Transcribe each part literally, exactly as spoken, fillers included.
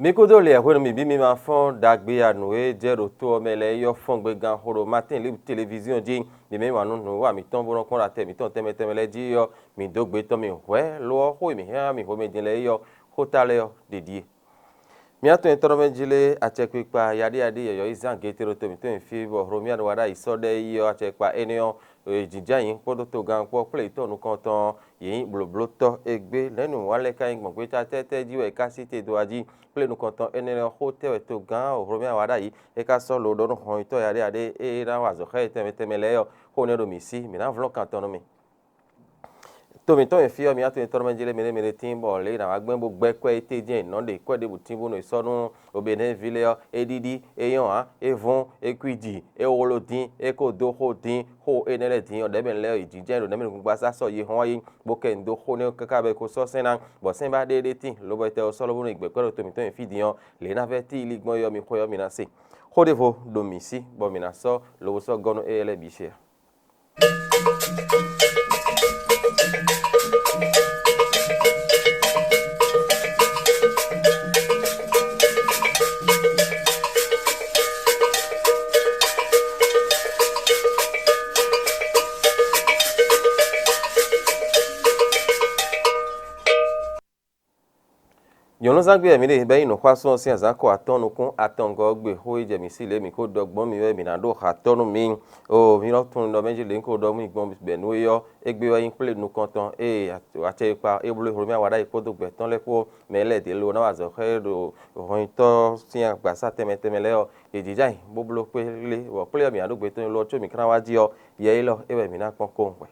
Mi kúdó lě hwenu mǐ bí mi ma fɔ́n ɖagbe ya nǔ e jɛ ɖo to ɔ́ mɛ lɛ́ɛ yɔ́ fɔ́n gbegán xo ɖo Martin Libre Télévision jí. Mi mɛ wǎn nú nǔwiwa mǐtɔn bó nɔ́ kpɔ́n ɖo atɛ mǐtɔn tɛnmɛ tɛnmɛ lɛ́ɛ jí ɔ́, mǐ dó gbe tɔn mì hwɛ̌, lo ɔ́, xó e mǐ hɛn ná mi hwemɛ din lɛ́ɛ é ɔ́, xóta lɛ́ɛ ɔ́ ɖe ɖíe. Mǐ atɔn e tɔ́ mɛ jí lé acɛkpikpa yaɖíyaɖí yɔ̌yɔ́ yi zán gete ɖo to mǐtɔn e fí bɔ Hlomia ɖo wa ɖ'ayǐ sɔ́ ɖɛ yi ɔ́, acɛkpa énɛ́ ɔ́, è jǐjá nyǐ kpódó togán kpó kplé yětɔn nukɔntɔn ɔ́, yě nyí blǒblótɔ́ égbé. Nɛ̌ nǔwanlɛ́ká nyí gbɔn gbéta tɛ́tɛ́ jí wɛ è ká sí te dó wá jí? Kplé nukɔntɔn énɛ́ lɛ́ɛ ɔ́, xó tɛ́ wɛ togán Hlomia wa ɖ'ayǐ, é ka sɔ́ lo ɖɔ nú hɔnnyitɔ́ yaɖíyaɖí e ná wa azɔ̌ xá yě tɛnmɛ tɛnmɛ lɛ́ɛ ɔ́, xó nɛ́ ɖo mǐ sí, mǐ ná vlɔ́n kan tɔn nú mì. To mǐtɔn e fí ɔ́, mi wá to mitɔn mɛ jí lé mɛ ɖé mɛ ɖé tíin bɔ lě e è nǎ wá gbɛ́ bó gbɛ́ kwɛ́ e tɛ́ jɛ́n è nɔ ɖe kwɛ́ ɖěbǔ tín bó nɔ è sɔ́ nú Obɛnɛ́ví lɛ́ɛ ɔ́, é ɖíɖí, é nyɔ́ ǎ, é vɔ́n, é kwíji, é wló dín, é ko dó xó dín, xó énɛ́ lɛ́ɛ din ɔ́, ɖɛ̌mɛ lɛ́ɛ ɔ́, è jǐjɛ́n ɖo nɛ̌mɛ nukúngbasá sɔ́ yi hɔn wá yi, bó kɛ nǔ dó xó nɛ́ káká bɔ é ko sɔ́ sɛ́n ná, bɔ sɛ́n ba ɖé ɖé tíin, lobɔ è tɛ ɔ́ sɔ́ lóbónú è gbɛ̌ kwɛ́ ɖo to mǐtɔn e fí din ɔ́, lě e é ná vɛ́ tíi lí gbɔn é ɔ́, mi xwɛ ɔ́, mi ná se. Xó ɖěvo ɖo mǐ sí, bɔ mǐ ná sɔ́ lobo sɔ́ gɔ́ nú éyɛ́ lɛ́ɛ bǐ ce ǎ. Nyɔ̌nuzángbe wɛ mǐ ɖe bɔ é nyí nǔxwásún ɔ́ sín azǎn ko atɔ́ɔ́n nukún atɔngɔ́ ɔ́ gbe xó e jɛ mǐ sí lě e mǐ ko ɖɔ gbɔn mì wɛ mǐ ná ɖó xǎtɔ́ nú mi. Oo, mi nɔ tunwun ɖɔ mɛ jí lě un ko ɖɔ nú mi gbɔn bɛ̌ nú é ɔ́, égbé wɛ nyí kplé nukɔntɔn ée acɛkpa e bló Hlomia wa ɖ'ayǐ kpódó gbɛ̌ tɔn lɛ́ɛ kpó mɛ lɛ́ɛ ɖě ló ná wa azɔ̌ xá ɛ ɖo hɔnnyitɔ́ sín agbasá tɛnmɛ tɛnmɛ lɛ́ɛ ɔ́, è jǐjá nyi bó bló kplé, bɔ kplé ɔ́ mǐ ná ɖó gbe tɔn lo ɔ́ có mǐ ka ná wá jí ɔ́, yɛ élɔ́ é wɛ mǐ ná kpɔ́n kpowun hwɛ̌.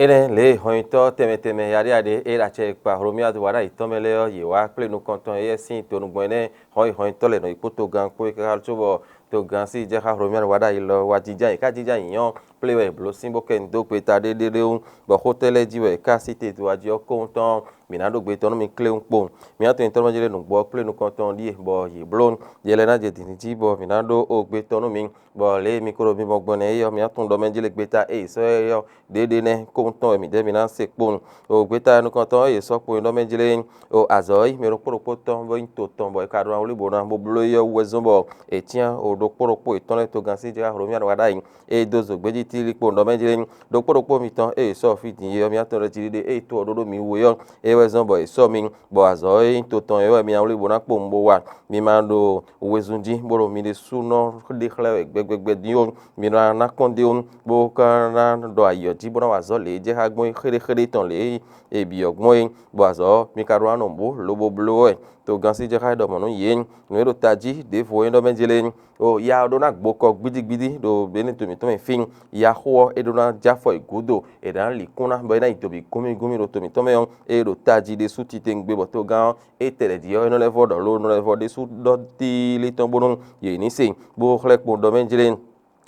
Énɛ́ lě e hɔnnyitɔ́ tɛnmɛ tɛnmɛ yaɖéyaɖé e ɖo acɛ e kpa Hlomia wa ɖ'ayǐ tɔn mɛ lɛ́ɛ ɔ́, yě wá kplé nukɔntɔn éyɛ́ sín tonúgbɔn énɛ́ hɔn yi hɔnnyitɔ́ lɛ́ɛ nɔ yi kpótó gan kpó e káká có bɔ togán sí jɛ xá Hlomia wa ɖ'ayǐ lɔ wá jínjɔ́n ayǐ, é ka jínjɔ́n ayǐ nyɔ́ kplé wɛ è blǒ sín bó kɛ nyi dó gbeta ɖéɖéɖé wú, bɔ xó tɛ́ lɛ́ɛ jí wɛ è ká sí te do wá jí ɔ́ kɔ́n tɔn mǐ ná ɖó gbe tɔn nú mi kléwún kpowun. Mǐ atɔn nyitɔ́ mɛ jí lé nǔgbó ɔ́ kplé nukɔntɔn ɖíe bɔ yě bló yɛ lɛ́ɛ ná jɛ dǐndín jí bɔ mǐ ná ɖó ó gbe tɔn nú mi, bɔ lě e mi ko ɖo mi mɔ gbɔn nɛ́ é ɔ́, mǐ atɔn ɖɔ mɛ jí lé gbeta e è sɔ́ ɛ ɔ́ ɖěɖé nɛ́ kɔn tɔn wɛ mǐdɛɛ mǐ ná se kpowun. O gbeta nukɔntɔn e è sɔ́ kpowun ɖɔ mɛ jí lé o azɔ̌ e mɛ ɖokpó ɖokpó tɔn bó nyí to tɔn bɔ è ka ɖó ná wlí bó ná bó bló é ɔ́ wú wɛ zɔ́n bɔ è cyán o ɖokpó ɖokpó yětɔn lɛ́ɛ togán sí jɛ xá Hlomia wa ɖ'ayǐ. E dó zǒgbéjí tílí kpowun ɖɔ mɛ jí lé ɖokpó ɖokpó mitɔn e è sɔ́ fí din é ɔ́, mǐ atɔn ɖɔ jí ɖíɖé e to ɔ́ ɖó ɖó mi wú é ɔ́, é wɛ zɔ́n bɔ è sɔ́ mi, bɔ azɔ̌ e nyí to tɔn é wɛ mi ná wlí bó ná kpowun bó wa. Mi ma ɖo wezun jí bó ɖo mi ɖésúnɔ ɖe xlɛ́ wɛ gbɛgbɛgbɛ dín ó. Mi ná ná kpɔ́n d'é wú, bó ka ná ɖɔ ayǐ ɔ́ jí bó ná wa azɔ̌ lě e jɛ xá gbɔn é xéɖéxéɖé tɔn lě e è byɔ̌ gbɔn é, bɔ azɔ̌ ɔ́, mi ka ɖó ná nɔ bǔ lobo bló wɛ. Togán sí jɛ xá ɖɔ mɔ̌ nú yě. Nǔ e ɖo tají ɖěvo é ɖɔ mɛ jlé. O ya ɔ́ ɖó ná gbokɔ gbídígbídí ɖo Benɛ́ɛ to mǐtɔn mɛ fí. Yaxó ɔ́ é ɖó ná jɛ afɔ yi gǔdo, è nǎ lǐ kún ná bɔ é ná yi dǒ bǐ gúmígúmí ɖo to mǐtɔn mɛ ɔ́, é ɖo tají ɖésú titewungbe bɔ togán ɔ́ é tɛ lɛ̌ jí ɔ́, é nɔ lɛ́ vɔ ɖɔ ló nɔ lɛ́ vɔ ɖésú ɖɔ tílí tɔn bónú yě ní se, bó xlɛ́ kpo ɖɔ mɛ jlé.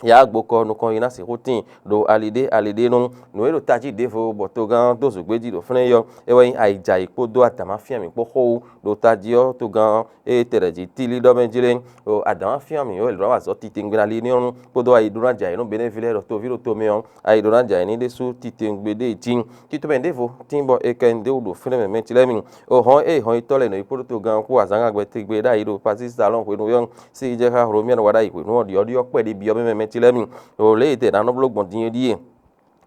Ya gbokɔ nukɔn yi ná sixú tíin ɖo ali ɖé ali ɖé nú. Nǔ e ɖo tají ɖěvo bɔ togán ɔ́ dó zǒgbé jí ɖo fínɛ́ ɔ́, é wɛ nyí ayǐjayǐ kpódó adǎmáfín mǐ kpó xó wú. Ɖo tají ɔ́, togán ɔ́ é tɛ ɖɛ jí tílí ɖɔ mɛ jlé. Adǎmáfín mǐ wɛ lǒ ná wa azɔ̌ titewungbe ná lí ní ɔ́ nú, kpódó ayi ɖó ná jɛ ayǐ nú Benɛ́ ví lɛ́ɛ ɖɔ toví ɖo tomɛ ɔ́, ayi ɖó ná jɛ ayǐ ní ɖésú titewungbe ɖé jí. Tito mɛ ɖěvo tín bɔ è kɛ nyi ɖě wú ɖo fínɛ́ mɛ mɛ ci lɛ́ɛ mi. O hɔn ée hɔnnyitɔ́ lɛ́ɛ nɔ yi kpódó togán ɔ́ kpó azǎngagbe tɛgbɛ ɖ'ayǐ ɖo Pasísi Talɔ́n hwenu ɔ́, sí jɛ xá Hlomɛ ɔ́ wá ɖ'ayǐ hwenu ɔ́ ɖiɔ́ ɖiɔ́ kpɛɖé byɔ́ mɛ mɛ mɛ ci lɛ́ɛ mi. O lě e è dɛ ná nɔ bló gbɔn din é ɖíe.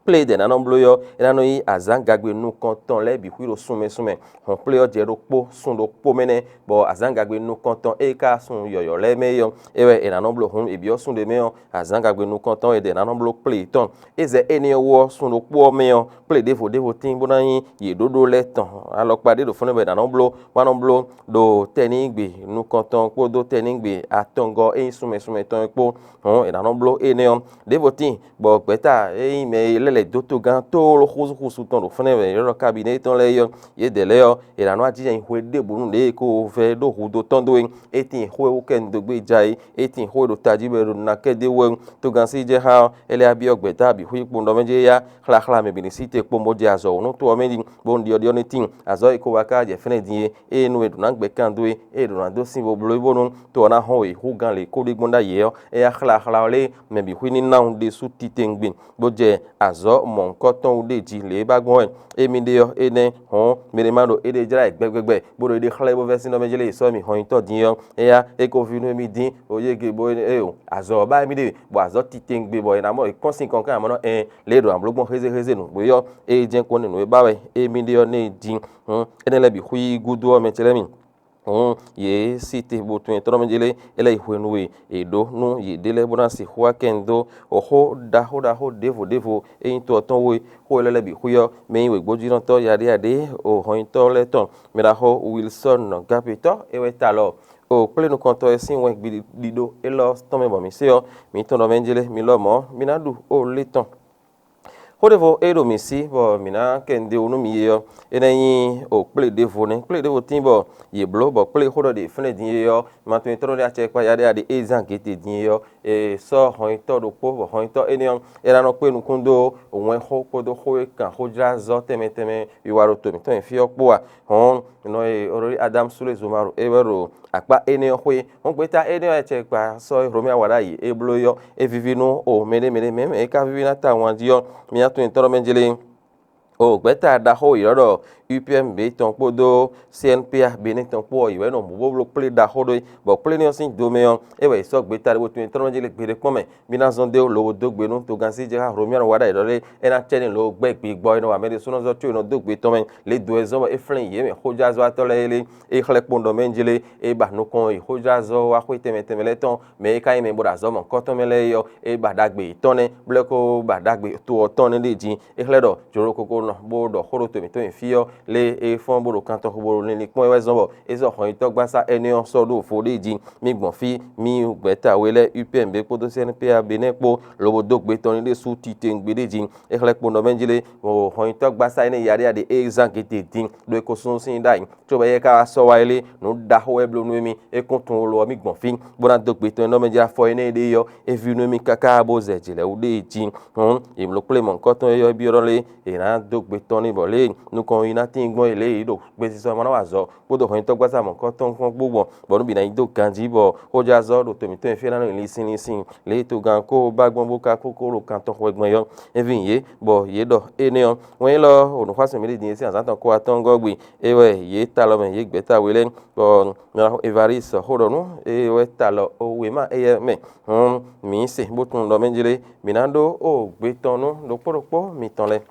Kplé e dɛ ná nɔ bló ɔ́, é ná nɔ nyí azǎngagbe nukɔntɔn lɛ́ɛ bǐ xwí ɖo sunmɛ sunmɛ. Hɔn kplé ɔ́ jɛ ɖokpó, sun ɖokpó mɛ nɛ́, bɔ azǎngagbe nukɔntɔn e ka sun yɔ̌yɔ́ lɛ́ɛ mɛ é ɔ́, é wɛ è nǎ nɔ bló. Hǔn è byɔ́ sun ɖé mɛ ɔ́, azǎngagbe nukɔntɔn e dɛ ná nɔ bló kplé yětɔn. É zɛ énɛ́ ɔ́ wú ɔ́, sun ɖokpó ɔ́ mɛ ɔ́, kplé ɖěvo ɖěvo tín bó ná nyí yě ɖóɖó lɛ́ɛ tɔn. Alɔkpa ɖé ɖo fínɛ́ bɔ è nǎ nɔ bló, bó ná nɔ bló ɖo tɛnígbe nukɔntɔn kpódó tɛnígbe atɔngɔ́ e nyí sunmɛ sunmɛ tɔn é kpó. Hǔn è nǎ nɔ bló énɛ́ ɔ́. Ɖěvo tíin, bɔ gbɛ̌ta e nyí mɛ e lɛ́ lɛ̌ dó togán tlóló xúsúxúsu tɔn ɖo fínɛ́ wɛ è nɔ ɖɔ kabinɛ́ tɔn lɛ́ɛ é ɔ́, yědɛɛ lɛ́ɛ ɔ́, è nǎ nɔ wá jínjɔ́n nyi hwe ɖěbǔ nú ɖě e ko vɛ́ ɖó hudó tɔn dó é. É tíin xó e wú kɛ un dó gbé ja é, é tíin xó e ɖo tají wɛ è ɖo ná kɛ dó é wú é. Togán sí jɛ xá ɔ́, é lɛ́ byɔ́ gbɛ̌ta bǐ xwí kpowun ɖɔ mɛ jɛ é yá, xláxlá mɛ bǐ ní sí te kpowun bó jɛ azɔ̌ wú nú to ɔ́ mɛ ɖi, bó un ɖiɔ́ɖiɔ́ ní tíin. Azɔ̌ e ko wá ká jɛ fínɛ́ din é, ée nú è ɖǒ ná gbɛ́ kan dó é, ée è ɖǒ ná dó sin bo bló é bónú to ɔ́ ná hɔn wěxúgán lě kó ɖi gbɔn ɖ'ayǐ ɔ́, éyɛ́ xláxlá ɔ́ lɛ́ɛ mɛ bǐ xwí ní ná wun ɖésú titewungbe, bó jɛ azɔ̌ mɔ̌hunkɔtɔn wú ɖe jí lě e ba gbɔn wɛ émí ɖe ɔ́, énɛ́ hɔn mɛ ɖé ma ɖo éɖée jlá wɛ gbɛgbɛgbɛ, bó ɖo éɖée xlɛ́ bó vɛ́ sín ɖɔ mɛ jlé è sɔ́ mì hɔnnyitɔ́ din ɔ́, éyá é ko ví nú émí dín, bó yége bó é o azɔ̌ ɔ́ ba émí ɖe, bɔ azɔ̌ titewungbe bɔ è nǎ mɔ è kɔ́n sin kɔn ká mɔ̌ nɔ ɛn lě e ɖo amló gbɔn xézéxézé nǔgbé ɔ́, é jɛ́n kɔn nú nǔ e ba wɛ émí ɖe ɔ́ nɛ́ din. Hɔn énɛ́ lɛ́ɛ bǐ xwí gúdo ɔ́, mɛ ce lɛ́ɛ mi. Hǔn yě sí te bo tunwun etɔ́ mɛ jlé, é lɛ́ yi hwenu e è ɖǒ nú yěɖée lɛ́ɛ bó ná sixú wá kɛn dó xó ɖaxó ɖaxó ɖěvo ɖěvo e nyí to ɔ́ tɔn wú é. Xó élɔ́ lɛ́ɛ bǐ xwí ɔ́, mɛ e nyí wěgbójínɔtɔ́ yaɖéyaɖé o hɔnnyitɔ́ lɛ́ɛ tɔn, mɛ ɖaxó Wilsɔ́n Gapetɔ́ é wɛ ta lɔ o kplé nukɔntɔn e sín wɛn gbiɖiɖo élɔ́ tɔn mɛ bɔ mǐ se ɔ́, mǐ tɔn ɖɔ mɛ jlé mi lɔmɔ̌ mi ná ɖu o lé tɔn. Xó ɖěvo e ɖo mǐ sí bɔ mǐ ná kɛ nǔɖé wú nú mi é ɔ́, é ná nyí o kplé ɖěvo nɛ́. Kplé ɖěvo tíin bɔ yě bló bɔ kplé xó ɖɔ ɖe fínɛ́ din é ɔ́, ma tunwun tɔ́ ɖé acɛkpá yaɖéyaɖé e zán gěte din é ɔ́, è sɔ́ hɔnnyitɔ́ ɖokpó bɔ hɔnnyitɔ́ énɛ́ ɔ́, é ná nɔ kpé nukún dó wɛnxó kpódó xó e kan xójlázɔ́ tɛnmɛ tɛnmɛ wiwa ɖo to mǐtɔn e fí ɔ́ kpó ǎ. Hɔn nɔ e Rodri Adam Súlé Zomaro é wɛ ɖo akpá énɛ́ ɔ́ xwé. Hɔn gbeta énɛ́ ɔ́, acɛkpá sɔ́ e Hlomɛ wá ɖ'ayǐ é bló é ɔ́, é víví nú o mɛɖé mɛɖé mɛ mɛ é ka víví ná ta wǎn jí ɔ́, mì nyi tunwun tɔ́ ɖɔ mɛ jlé. O gbɛ̌ta ɖaxó yě ɖɔ ɖɔ U P M B tɔn kpódó C N P A Benin tɔn kpó ɔ́, yě wɛ nɔ mǔ bó bló kplé ɖaxó ɖó é, bɔ kplé énɛ́ ɔ́ sín do mɛ ɔ́, é wɛ è sɔ́ gbeta ɖé bó tunwun tɔ́ ɖɔ mɛ jlé gbeɖé kpɔ́n mɛ. Mi ná zɔ́n dó lobo dó gbe nú togán sí jɛ xá Hlomɛ wá ɖ'ayǐ ɖɔ lé é ná cɛ ní lobo gbɛ́ gbigbɔ e nɔ wa mɛ ɖésúnɔ zɔ́ có e nɔ dó gbe tɔn mɛ, lě do e zɔ́n bɔ é flɛ́n yě mɛ xójázɔ́watɔ́ lɛ́ɛ é lé. É xlɛ́ kpowun ɖɔ mɛ jlé, é ba nukɔn yi xójázɔ́ wá xwé tɛnmɛ tɛnmɛ lɛ́ɛ tɔn, mɛ e ka nyí mɛ bo ɖo azɔ̌ mɔ̌hunkɔtɔn mɛ lɛ́ɛ é ɔ́, é ba ɖagbe yětɔn nɛ́, bó lɛ́ ko ba ɖagbe to ɔ́ tɔn nɛ́ ɖ'é jí. É xlɛ́ ɖɔ jlǒ koklónɔ bó ɖɔ xó ɖo to mǐtɔn nyi fí ɔ́, lě e é fɔ́n bó ɖo kan tɔn xo bo ɖo linlin kpɔ́n é wɛ zɔ́n bɔ é zɔ́ hɔnnyitɔ́gbasá énɛ́ ɔ́ sɔ́ ɖó vo ɖé jí. Mì gbɔn fí, mì gbɛ̌ta we lɛ́ɛ U P M B kpódó C N P A Benin kpó lobo dó gbe tɔn ní ɖésú titewungbe ɖé jí. É xlɛ́ kpowun ɖɔ mɛ jlé, hɔnnyitɔ́gbasá énɛ́ yaɖéyaɖé e zán gěte din ɖó é ko súnsún i ɖ'ayǐ. Cóbɔ éyɛ́ ka wá sɔ́ wá é lé, nǔ ɖaxó wɛ é bló nú émí. É kún tunwun lo ɔ́, mì gbɔn fí, bó ná dó gbe tɔn e nɔ mɛ jlá afɔ énɛ́ ɖe é ɔ́, é ví nú émí káká bó zɛ jǐ lɛ́ɛ wú ɖée jí. Hǔn, yě bló kplé mɔ̌hunkɔtɔn e yɔ é byɔ́ ɖɔ lé, è nǎ dó gbe tɔn n'i bɔ lě e nukɔn yi ná tíin gbɔn é lě e yě ɖo gbesisɔ ɔ́ mɛ ná wa azɔ̌ kpódó hɔnnyitɔ́gbasá mɔ̌hunkɔtɔn kpó gbɔn, bɔ nú bǐ ná yi dó ganjí, bɔ xójázɔ́ ɖo to mǐtɔn e fí ná nɔ nyi linsin linsin, lě e togán ko ba gbɔn bó ka kókó ɖo kan tɔn xwɛ gbɔn é ɔ́, é ví yě, bɔ yě ɖɔ énɛ́ ɔ́. Wɛn élɔ́ ɔ́, nǔxwásún mǐɖiɖi e sín azǎn tɔn kó wá tɔ́n gɔ́ gbe, é wɛ yě ta lɔ mɛ yě gbɛ̌ta we lɛ́ɛ, bɔ Evariste xó ɖɔ nú é wɛ ta lɔ wěma éyɛ́ mɛ. Hɔn mǐ se bó tunwun ɖɔ mɛ jlé mǐ ná ɖó o gbe tɔn nú ɖokpó ɖokpó mitɔn lɛ́ɛ.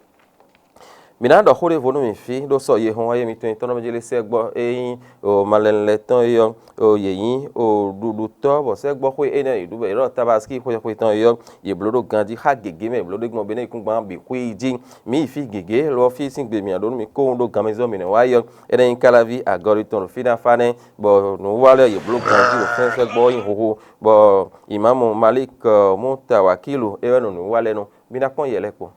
Mǐ ná ɖɔ xó ɖěvo nú mì fí ɖó sɔ yehɔn wáyé mitɔn nyitɔ́ nɔ́ mɛ jlé sɛ́gbɔ́ e nyí o malɛnlɛ tɔn é ɔ́, o yě nyí o ɖuɖutɔ́ bɔ sɛ́gbɔ́ xwé énɛ́ yě ɖu bɔ yě ɖɔ tabaskí xwé xwé tɔn é ɔ́, yě bló ɖó ganjí xá gěgé mɛ, yě bló ɖó gbɔn Benɛ́ yíkúngban bǐ xwé yi jí. Mǐ yi fí gěgé lɔ fí sín gbe mǐ ɖó nú mi kóhun ɖó ganmɛzɔ́ mǐ nɛ́ wá é ɔ́, énɛ́ nyí Káláví agɔ́ɖi tɔn ɖo fí ná fá nɛ́, bɔ nǔwiwa lɛ́ɛ yě bló ganjí ɖo fɛ́n sɛ́gbɔ́ ɔ́ nyi huhu, bɔ imámu Malík Mutawakilu é wɛ nɔ nǔwiwa lɛ́ɛ nú. Mi ná kpɔ́n yɛ lɛ́ɛ kpɔ́n.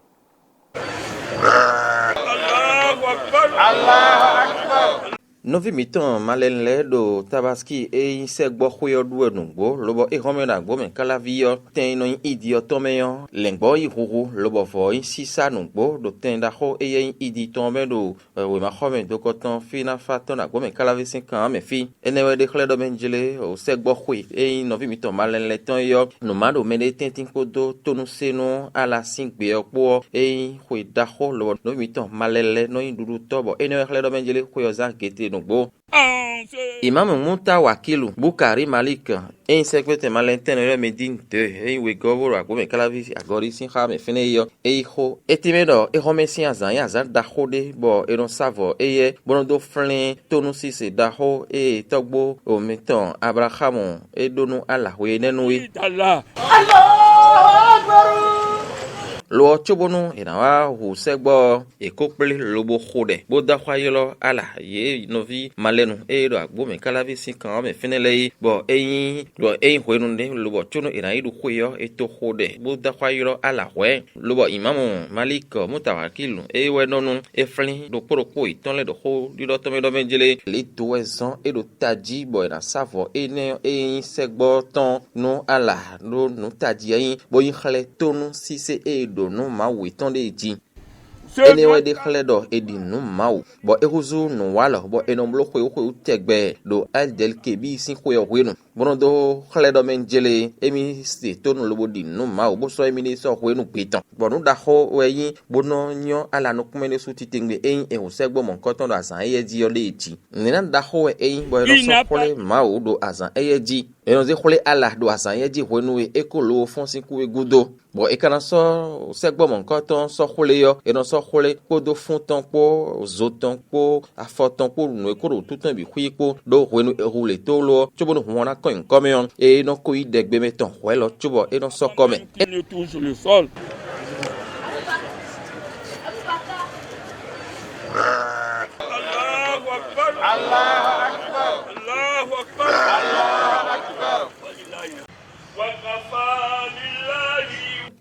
Nɔví mǐtɔn malɛnu lɛ́ɛ ɖo Tabaski e nyí sɛ́gbɔ́ xwé ɔ́ ɖu wɛ nǔgbó, lobɔ é hɔn mɛ ɖo agbǒ mɛ káláví ɔ́, tɛn e nɔ nyí idi ɔ́ tɔn mɛ ɔ́, lɛ̌ngbɔ́ ɔ́ yi huhu, lobɔ vɔ̌ ɔ́ nyí sísá nǔgbó ɖo tɛn ɖaxó e yɛ nyí idi tɔn ɔ́ mɛ ɖo wěmaxɔmɛ dokɔ tɔn fí ná fá tɔn ɖo agbǒ mɛ káláví sín kan ɔ́ mɛ fí. Énɛ́ wɛ ɖe xlɛ́ ɖɔ mɛ jlé sɛ́gbɔ́ xwe e nyí nɔví mǐtɔn malɛnu lɛ́ɛ tɔn é ɔ́, nǔ má ɖo mɛɖé tɛ́ntin kpódó tónúsenu ala sín gbe ɔ́ kpó ɔ́, é nyí xwe ɖaxó lobɔ nɔví mǐtɔn malɛnu lɛ́ɛ nɔ nyí ɖuɖutɔ́, bɔ énɛ́ wɛ xlɛ́ ɖɔ mɛ jlé xwe ɔ́ zán gete nǔgbó. Imamu Muta Wakilu Bukari Malik e nyí sɛ́kpɛ́tɛn malɛntɛ́nnɔ lɛ́ɛ mɛ dín dě e nyí wegɔ́ bó ɖo agbǒ mɛ káláví agɔɖi sín xá mɛ fínɛ́ é ɔ́, é yí xó. É tɛ́nmɛ ɖɔ é xɔ́mɛ sín azǎn nyí azǎn ɖaxó ɖé, bɔ è nɔ sá vɔ̌ éyɛ́ bó nɔ dó flɛ́n tónúsise ɖaxó e tɔ́gbó mǐtɔn Ablaxámu é ɖó nú alǎxwé énɛ́ nu é. Lo ɔ́, cóbónú è nǎ wá hu sɛ́gbɔ́ ɔ́, è kó kplé lobo xo ɖɛ, bó dó axwá ylɔ́ ala yě nɔví malɛnu e ɖo agbǒ mɛ káláví sín kan ɔ́ mɛ fínɛ́ lɛ́ɛ é, bɔ é nyí ɖɔ é nyí hwenu ɖé lobɔ cónú è nǎ yi ɖu xwe ɔ́, è to xo ɖɛ, bó dó axwá ylɔ́ ala hwɛ̌. Lobɔ imamu Malík Mutawakilu é wɛ nɔ nú é flín ɖokpó ɖokpó yětɔn lɛ́ɛ ɖo xó ɖiɖɔ tɔn mɛ ɖɔ mɛ jlé. Lě dó wɛ zɔ́n é ɖo tají bɔ è nǎ sá vɔ̌ énɛ́ e nyí sɛ́gbɔ́ tɔn nú ala ɖó nǔ tají ɔ́ nyí, bó yi xlɛ́ tónú sísé e è ɖǒ nú Mawu yětɔn ɖe jí. Énɛ́ wɛ ɖe xlɛ́ ɖɔ è ɖi nǔ nú Mawu, bɔ é húzú nǔwalɔ, bɔ è nɔ bló xwewú xwewú tɛgbɛ ɖo Ɛ́ldɛlkebíi sín xwe ɔ́ hwenu, bó nɔ́ dó xlɛ́ ɖɔ mɛ jlé émí se tónú lobo ɖi nǔ nú Mawu, bó sɔ́ émí ɖésú sɔ́ hwenu gbe tɔn. Bɔ nǔ ɖaxó wɛ nyí bó nɔ́ nyɔ́ ala nukúnmɛ ɖésú titewungbe ényí è hun sɛ́gbɔ́ mɔ̌hunkɔtɔn ɖo azǎn éyɛ́ jí ɔ́ ɖée jí. Nǔ ná ɖaxó wɛ é nyí bɔ è nɔ sɔ́ xwlé Mawu ɖo azǎn éyɛ́ jí. È nɔ zé xwlé ala ɖo azǎn éyɛ́ jí hwenu e é kó lowo fɔ́n sín kú é gúdo. Bɔ è ka ná sɔ́ sɛ́gbɔ́ mɔ̌hunkɔtɔn sɔ́ xwlé ɔ́, è nɔ sɔ́ xwlé kpódó fún tɔn kpó, zo tɔn kpó, afɔ tɔn kpó, nǔ e kó ɖo wútu tɔn bǐ xwí kpó, ɖó hwenu e hu lě tólo ɔ́, cóbónú hun ɔ́ ná kɔn nyi nǔ kɔ́ mɛ ɔ́, é nɔ ko yí ɖɛgbɛ mɛ tɔn hwɛ̌ lɔ cóbɔ é nɔ sɔ́ kɔ́ mɛ.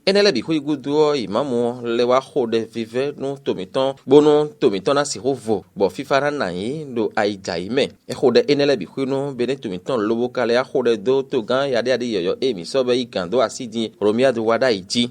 Énɛ́ lɛ́ɛ bǐ xwé gúdo ɔ́, imamu ɔ́ lɛ́ wá xo ɖɛ vívɛ́ nú to mǐtɔn, bónú to mǐtɔn ná sixú vo, bɔ fífá ná nɔ ayǐ ɖo ayǐjǎyǐ mɛ. É xo ɖɛ énɛ́ lɛ́ɛ bǐ xwé nú Benɛ́to mǐtɔn lobo ka lɛ́ wá xo ɖɛ dó togán yaɖéyaɖé yɔ̌yɔ́ e mǐ sɔ́ bɛ́ yí gǎn dó así din Romiyadu wá ɖ'ayǐ jí.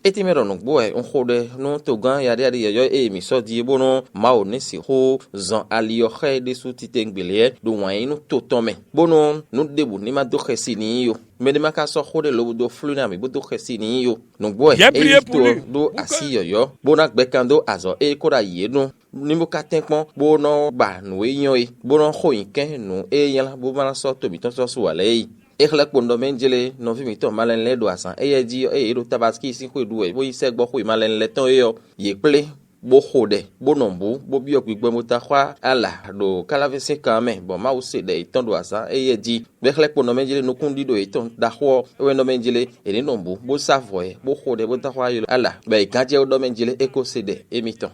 É tɛ́nmɛ ɖɔ nǔgbó wɛ un xo ɖɛ nú togán yaɖéyaɖé yɔ̌yɔ́ e mǐ sɔ́ din é, bónú Mawu ní sixú zɔn ali ɔ́ xá ɛ ɖésú titewungbe lɛ́ɛ ɖo wǎn yí nú to tɔn mɛ, bónú nǔ ɖěbǔ ní ma dó xɛsi n'i ó. Mɛɖé ma ka sɔ́ xó ɖé lobo dó flú nú amǐ bó dó xɛsi n'i ó. Nǔgbó wɛ é yí to ɔ́ ɖó así yɔ̌yɔ́, bó ná gbɛkan dó azɔ̌ e é kó ɖo ayǐ é nú, ní bó ka tɛ́nkpɔ́n, bó nɔ́ ba nǔ e nyɔ́ é, bó nɔ́ xo nyǐkɛ́n nǔ e é nylá bó ma ná sɔ́ to mǐtɔn sɔ́ su ǎ lɛ́ɛ é. É xlɛ́ kpowun ɖɔ mɛ jlé nɔví mǐtɔn malɛnu lɛ́ɛ ɖo azǎn éyɛ́ jí ɔ́, ée yě ɖo Tabaskíi sín xwe ɖu wɛ bó nyí sɛ́gbɔ́ xwe malɛnu lɛ́ɛ tɔn é ɔ́, yě kplé bó xo ɖɛ, bó nɔ bǔ, bó byɔ́ gbigbɔn bó dó axwá ala ɖo káláví sín kan ɔ́ mɛ, bɔ Mawu se ɖɛ yětɔn ɖo azǎn éyɛ́ jí. Bɔ é xlɛ́ kpowun ɖɔ mɛ jlé nukúnɖíɖo yětɔn ɖaxó ɔ́, é wɛ nɔ mɛ jlé è nǐ nɔ bǔ, bó sá vɔ̌ ɛ, bó xo ɖɛ, bó dó axwá ylɔ́ ala, bɔ è gǎn jɛ ɖɔ mɛ jlé é ko se ɖɛ émítɔn.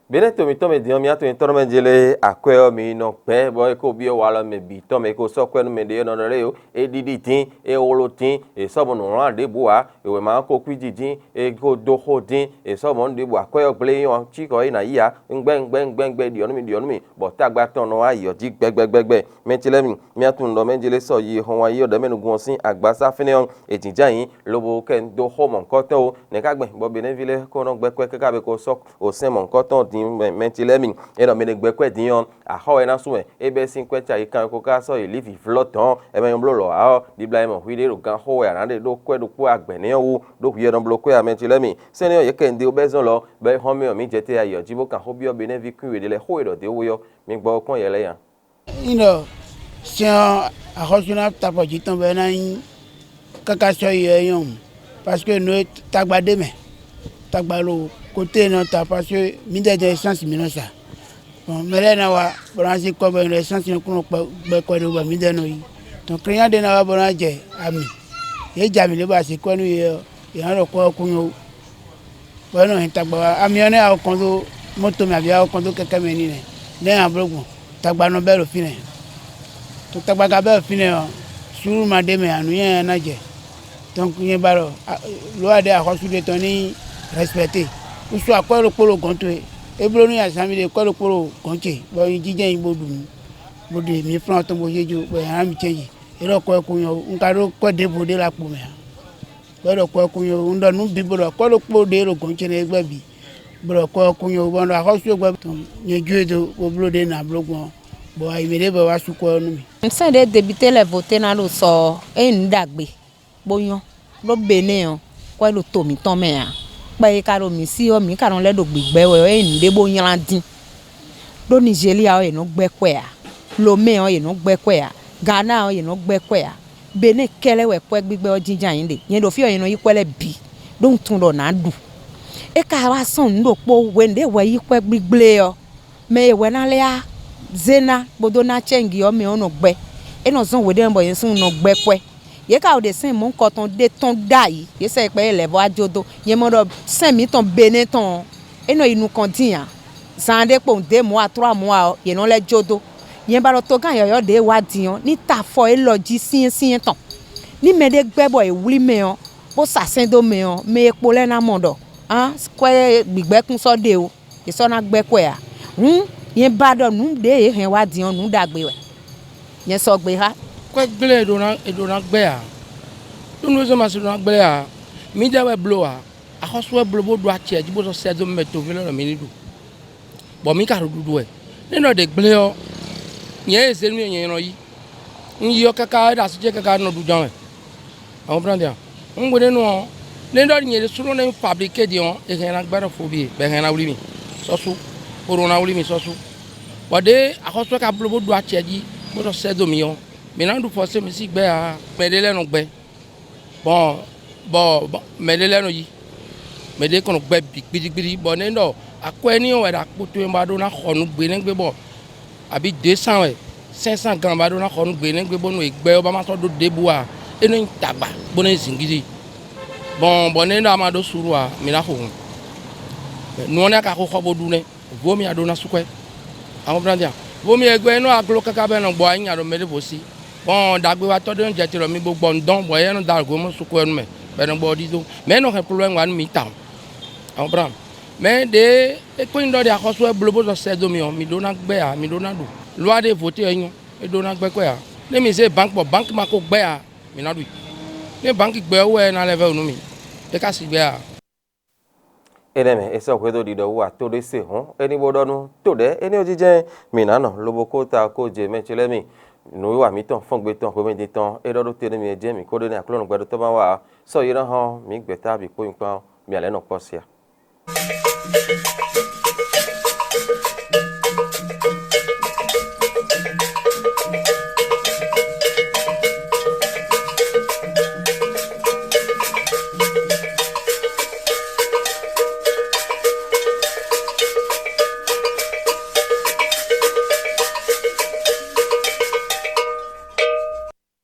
Běnɛ́ to mǐtɔn mɛ din ɔ́, mǐ atɔn nyitɔ́ mɛ jlé akwɛ́ ɔ́, mi nɔ gbɛ̌, bɔ é ko byɔ́ walɔ mɛ bǐ tɔn mɛ, é ko sɔ́ kwɛ́ nú mɛɖé e nɔ ɖɔ lɛ́ɛ ó, é ɖíɖí dín, é wló dín, è sɔ́ mɔ nǔwlán ɖěbǔ ǎ, è wěma ɔ́ ko kwíji dín, é ko dó xó dín, è sɔ́ mɔ nǔ ɖěbǔ akwɛ́ ɔ́ gblé nyí ɔ́, cí kɔ é ná yi ǎ, ŋgbɛ́ ŋgbɛ́ ŋgbɛ́ ŋgbɛ́ ɖiɔ nú mì, ɖiɔ nú mì, bɔ tagba tɔn nɔ wá yi ɔ́ jí gbɛgbɛgbɛgbɛ. Mɛ ce lɛ́ɛ mi, mi atun ɖɔ mɛ jlé sɔ yi hɔn wá yi ɔ́ ɖɛ̌ mɛ nukún ɔ́ sín agbasá fínɛ́ ɔ́, è jǐjǎn yǐ, lobo kɛ dó xó mɔ̌hunkɔtɔn ó. Nɛ̌ ka gbɛn bɔ Benɛ́ví lɛ́ɛ ko nɔ gbɛ́ kwɛ́ káká bɛ ko sɔ́ osɛ́n mɔ̌hunkɔtɔn din mɛ, mɛ ce lɛ́ɛ mi? É ɖɔ mɛ ɖě gbɛ́ kwɛ́ din ɔ́, axɔ́ wɛ ná sú wɛ, é bɛ́ sín kwɛ́ ca yi kan ko ká sɔ́ yi lǐ vǐvlɔ́ dɔ̌n, é mɛ nyɔ́ bló lɔ̌ ǎ ɔ́, ɖibla e mɔ hwi ɖe ɖo ganxó wɛ a nǎ ɖe ɖó kwɛ́ ɖokpó agbɛ̌ nɛ́ ɔ́ wú, ɖó hwi ɔ́ nɔ bló kwɛ́ ǎ. Mɛ ce lɛ́ɛ mi, sɛ́n nɛ́ ɔ́ yě kɛ un dé wú bɛ́ zɔ́n lɔ, bɔ é hɔn mɛ ɔ́, mǐ jɛ te yi ayǐ ɔ́ jí bó kan xó byɔ́ Benɛ́ví kwín we ɖé lɛ́ɛ xó e ɖɔ dě we ɔ́, mi gbɔ kpɔ́n yɛ lɛ́ɛ nya. Nyí ɖɔ sɛ́n ɔ́, axɔ́sú ná ta afɔ jǐ tɔn bɔ é ná nyí káká sɔ́ yi ɔ́ é nyɔ́ hǔn. Parce que nǔ e tagba ɖ'é mɛ, tagba ɖo kote e nɔ ta, parce que mǐdɛɛ jɛ́n essence mǐ nɔ sa. Bon, mɛ lɛ́ɛ ná wá bɔ ná zé kɔ́ bɔ è nɔ essence nɔ kún nɔ gbɛ kɔ ɖé bɔ mǐdɛɛ nɔ yi. Tɔn klínya ɖé ná wá bɔ ná jɛ ami. Yě jɛ ami ɖě bɔ a se kɔ́ nú yě ɔ́, yě ná ɖɔ kɔ́ ɔ́ kún nyɔ́ wú. Bɔ é nɔ hɛn tagba wá. Ami ɔ́ nɛ́ a kɔn dó mɔ́to mɛ abǐ a kɔn dó kɛkɛ́ mɛ n'i nɛ́. Nɛ́ a bló gbɔn? Tagba nɔ bɛ́ ɖo fínɛ́. To tagba ka bɛ́ ɖo fínɛ́ ɔ́, suúlu ma ɖ'é mɛ ǎ, nǔnywɛ́ ná jɛ. Donc nyɛ ba ɖɔ lǒ a ɖe axɔ́sú ɖé tɔn ní respecté. Wúsu akwɛ́ ɖokpó ɖo gɔ̌n towe. É bló nú azǎn mi ɖe kwɛ́ ɖokpó ɖo gɔ̌n ce, bɔ nyi jínjɛ́n nyi bó ɖu nǔ, bó ɖe mǐ flɔ́n tɔn bó zé jó, bɔ è nǎ mì cɛ́nji. É ɖɔ kɔ́ ɛ kún nyɔ́ wú. Un ka ɖó kwɛ́ ɖěvo ɖé ɖo akpo mɛ ǎ. Bɔ é ɖɔ kɔ́ ɛ kún nyɔ́ wú. Un ɖɔ nǔ bǐ bó ɖɔ kwɛ́ ɖokpó ɖé ɖo gɔ̌n ce nɛ́ é gbɛ́ bǐ, bó ɖɔ kɔ́ ɛ kún nyɔ́ wú, bɔ un ɖɔ axɔ́sú e gbɛ́ tɔn nyɛ jó e dó bó bló ɖě nǎ bló gbɔn, bɔ ayi mǐɖée bɔ é wá sú kwɛ́ ɔ́ nú mì. Sɛ́n ɖě debité lɛ́ɛ vo te ná ɖo sɔ ɔ́, é nyí nǔ ɖagbe, bó nyɔ́, ɖó Benɛ́ɛ ɔ́, kwɛ́ ɖo to mǐtɔn mɛ ǎ. Kpɛ e ka ɖo mǐ sí ɔ́, mǐ ka nɔ lɛ́ ɖo gbǐgbɛ́ wɛ ɔ́, é nyí nǔɖé bó nylá dín. Ɖó Nizeliya ɔ́, yě nɔ gbɛ́ kwɛ́ ǎ. Lomɛ́ɛ ɔ́, yě nɔ gbɛ́ kwɛ́ ǎ. Gana ɔ́, yě nɔ gbɛ́ kwɛ́ ǎ. Benɛ́ɛ kɛ́lɛ́ wɛ kwɛ́ gbígbɛ́ ɔ́ jínjɔ́n ayǐ ɖe. Nyɛ ɖo fí ɔ́, nyɛ nɔ yí kwɛ́ lɛ́ɛ bǐ, ɖó un tunwun ɖɔ nǎ ɖu. É ka wá sɔ́ nǔ ɖokpó hwenu ɖě hwɛ yí kwɛ́ gbígblé ɔ́, mɛ e hwɛ ná lɛ́ á zé ná bó dó ná acɛ́ngi ɔ́ mɛ ɔ́ nɔ gbɛ. É nɔ zɔ́n hweɖénu bɔ nyɛ súnnu nɔ gbɛ́ kwɛ́. Yě ka ɖo ɖe sɛ́n mɔ̌hunkɔtɔn ɖé tɔn ɖ'ayǐ, yě sɛ kpɛ yě lɛ̌ vɔ wá jó dó. Nyɛ mɔ ɖɔ sɛ́n mǐtɔn Benɛ́ɛ tɔn ɔ́, é nɔ yi nukɔn dín ǎ. Zan ɖé kpowun dě mɔ̌ a tlɔ́ amɔ̌ a ɔ́, yě nɔ lɛ́ jó dó. Nyɛ ba ɖɔ togán yɔ̌yɔ́ ɖě wá din ɔ́, ní ta afɔ élɔ́ jí syɛ́nsyɛ́n tɔn. Ní mɛɖé gbɛ́ bɔ è wlí mɛ ɔ́, bó sa sɛ́n dó mɛ ɔ́, mɛ e kpo lɛ́ɛ ná mɔ ɖɔ á kwɛ́ gbǐgbɛ́kún sɔ́ ɖe ó, è sɔ́ ná gbɛ́ kwɛ́ ǎ. Hǔn, nyɛ ba ɖɔ nǔ ɖě e yě hɛn wá din ɔ́, nǔ ɖagbe wɛ. Nyɛ sɔgbe xá. Kwɛ́ gblé è ɖǒ ná è ɖǒ ná gbɛ́ ǎ. Ɖó nǔ e zɔ́n ma se ɖó ná gblɛ́ ǎ. Mǐdɛɛ wɛ bló ǎ. Axɔ́sú wɛ bló bó ɖó acɛ jí bó sɔ́ sɛ́ dó mɛ toví lɛ́ɛ ɖɔ mǐ ní ɖu. Bɔ mǐ ka ɖo ɖuɖu wɛ. Nɛ́ nɔ ɖě gblé ɔ́, nyɛ e zé nú nyɛ nyɛ nɔ yí. Un yi ɔ́ káká é ɖo así ce káká nɔ ɖu ján wɛ. Àwọn brɔ́ndɛ ǎ. Un hwenɛ́nu ɔ́, nɛ́ ɖɔ nyɛ ɖésúnɔ nɛ́ nyí fablíké din ɔ́, è hɛn ná gbɛ́ ɖɔ fo bie, bɔ è hɛn ná wlí mì. Sɔ́sú, bó ɖó ná wlí mì sɔ́sú. Bɔ ɖěe axɔ́sú ɔ́ ka bló bó ɖo acɛ jí, bó nɔ sɛ́ dó mǐ ɔ́, mǐ ná ɖu fɔsé mǐ sí gbɛ́ ǎ. Mɛ ɖé lɛ́ɛ nɔ gbɛ́. Bɔ bɔ bɔ mɛ ɖé lɛ́ɛ nɔ yi, mɛ ɖé kɔn nɔ gbɛ́ bǐ gbídígbídí, bɔ nɛ́ ɖɔ akwɛ́ éní ɔ́ wɛ ɖo akpo towe bɔ a ɖó ná xɔ nǔ gbe nɛ́ gbe bɔ abǐ dě san wɛ sɛ́n san gan bɔ a ɖó ná xɔ nǔ gbe nɛ́ gbe bónú è gbɛ́ ɔ́ ba ma sɔ́ ɖó ɖěbǔ ǎ, é nɔ nyí tagba bó nɔ nyí zǐngídi. Bɔ bɔ nɛ́ ɖɔ a ma ɖó suɖu ǎ, mi ná xo hun. Nu ɔ́ nɛ́ a ka xo xɔ bó ɖu nɛ́. Vo mì a ɖó ná sú kwɛ́. Ahɔnblándia, vo mì e gbɛ́ nɔ aglo káká bɔ é nɔ gbɔ wá nyi nya ɖo mɛ ɖěvo sí. Gbɔn ɖagbewatɔ́ ɖé nɔ jɛ te ɖɔ mi bo gbɔ nǔ dɔn, bɔ éyɛ́ nɔ da alǒglɔ́mɔ sú kwɛ́ nú mɛ, bɔ é nɔ gbɔ ɔ́ ɖidó. Mɛ̌ nɔ hɛn plɔ́ wɛ wǎ nú mi tawun? Ahɔnblán, mɛ ɖě é kɔn nyi ɖɔ ɖe axɔ́sú wɛ bló bó zɔ sɛ dó mi ɔ́, mi ɖó ná gbɛ́ ǎ, mi ɖó ná ɖu. Lwa ɖěvo te wɛ nyɔ́, é ɖó ná gbɛ́ kwɛ́ ǎ. Nú mi zé banki bɔ banki ma ko gbɛ́ ǎ, mi ná ɖu i. Nú banki gbɛ́ wú wɛ é ná lɛ́ vɛ́ wǔ nú mi, é ka sixú gbɛ́ ǎ. Énɛ́ mɛ è sɔ́ hwedó ɖiɖɔ wú ato ɖé se hɔn, é ní bó ɖɔ nú to ɖɛ̌ énɛ́ ɔ́ jijɛ mǐ ná nɔ, lobo kó ta kó jɛ mɛ ce lɛ́ɛ mi. Nǔwiwa mǐtɔn fɔ́ngbe tɔn hwemɛ din tɔn é ɖɔ ɖó te nú mi é jɛ́n mǐ ko ɖó nɛ́ Aklúnɔ gbɛɖótɔ́ ma wa ǎ. Sɔ́ yi ná hɔn mǐ gbɛ̌ta bǐ kpó nyikpan ɔ́, mǐ ǎ lɛ́ nɔ kpɔ́ sia.